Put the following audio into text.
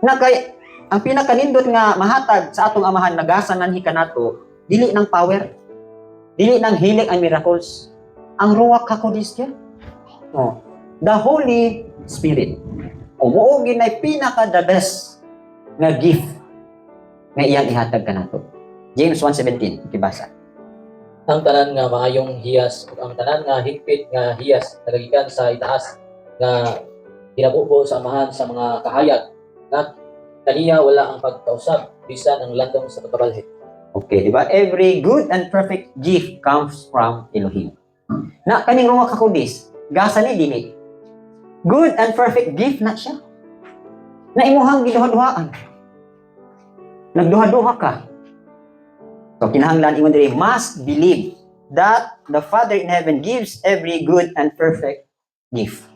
Na kay ang pinakanindot nga mahatag sa atong Amahan nagasa nanhi kanato, dili ng power, dili ng healing and miracles. Ang Ruach HaKodesh niya. Oh, the Holy Spirit. O mao ginay pinaka the best nga gift nga iyang ihatag kanato. James 1:17, kibasa. Ang tanan nga maayong hiyas ug ang tanan nga higpit nga hiyas nagagikan sa itaas nga ginabubo sa Amahan sa mga kahayag nga kaniya wala ang pagkausab bisan ang landong sa pagkabalhin. Okay, di ba? Every good and perfect gift comes from Elohim. Na kaning Ruach HaKodesh, gasa ni dili. Good and perfect gift na siya. Na imuhang giduha-duhaan. Nagduha-duha ka. So kinahanglan ingon diri, must believe that the Father in heaven gives every good and perfect gift.